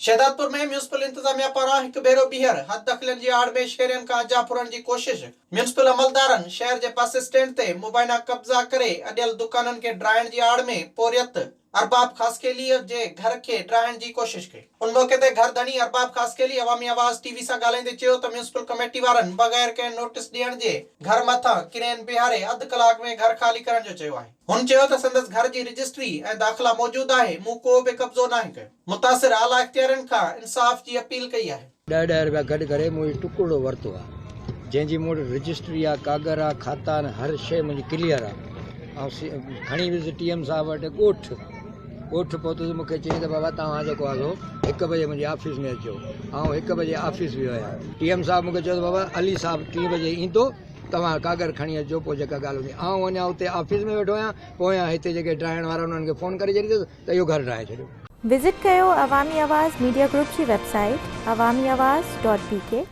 Shahdadpur ۾ municipal انتظاميا پاران هڪ ڀيرو ٻيهر حد دخلين جي آڙ ۾ شهرين کان اجها ڦرڻ جي ڪوشش، ميونسپل عملدارن شهر جي بس اسٽينڊ تي مبينا قبضا ڪري اڏيل دڪانن کي ڊاهڻ جي آڙ ۾ پورهيت ارباب خاصخيليء جي گهر کي ڊاهڻ جي ڪوشش ڪئي. ان موقعي تي گهر ڌڻي ارباب خاصخيلي عوامي آواز ٽي وي سان ڳالهائيندي چيو ته ميونسپل ڪميٽي وارن بغير ڪنهن نوٽيس ڏيڻ جي گهر مٿان ڪرين بيهاري اڌ ڪلاڪ ۾ گهر خالي ڪرڻ جو چيو آهي. هن چيو ته سندس گهر جي رجسٽري ۽ داخلا موجود آهي، مون ڪو به قبضو ناهي ڪيو. متاثر اعليٰ اختيارين کان انصاف جي اپيل ڪئي آهي. ڏهه ڏهه رپيا گڏ ڪري مون هي ٽڪرڙو ورتو آ جنهن جي مون وٽ رجسٽري آ ڪاڳر آ کاتا آهن هر شيء منهنجي ڪليئر آ آئون کڻي ويس ٽي ايم صاحب وٽ ڳوٺ ڳوٺ پهتس مون کي چيائين ته بابا توهان جيڪو آ سو هڪ بجي منهنجي آفيس ۾ اچو آئون هڪ بجي آفيس ويو آهيان ٽي ايم صاحب مون کي چيو ته بابا علي صاحب ٽين بجي ايندو توهان ڪاڳر کڻي اچجو پوء جيڪا ڳالهه هوندي آئون اڃا اتي آفيس ۾ ويٺو آهيان پويان هتي جيڪي ڊاهڻ وارا انهن کي فون ڪري ڇڏي اٿس ته اهو گهر ڊاهي ڇڏيو. وزٽ ڪيو عوامي آواز ميڊيا گروپ جي website Awami Awaz dot B K.